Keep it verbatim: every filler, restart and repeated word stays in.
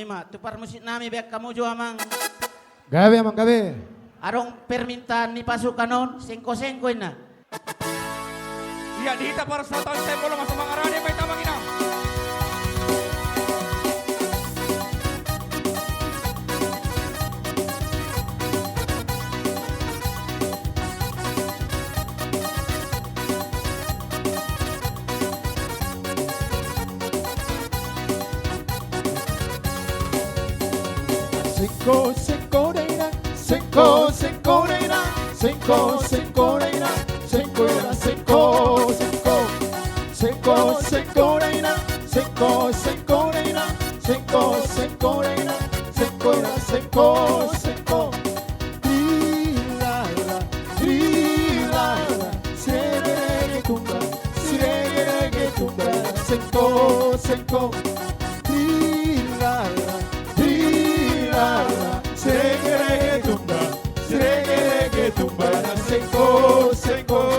Ima, tu parmusi nami bek kamu yo amang. Gabe amang, gabe. Arong perminta ni pasu kanon, sengko sengko ina. Iya, di ta parsa tan sengko lo masa mangarani mai tamang ina. Sengko, sengko reina, sengko, sengko reina, sengko, sengko reina, sengko reina, sengko, sengko. Sengko, sengko reina, sengko, sengko reina, sengko, sengko reina, sengko reina, sengko, sengko. Trirara, trirara, siregeregetumba, siregeregetumba, sengko, sengko. Trirara, trirara, siregeregetumba, siregeregetumba, sengko, sengko.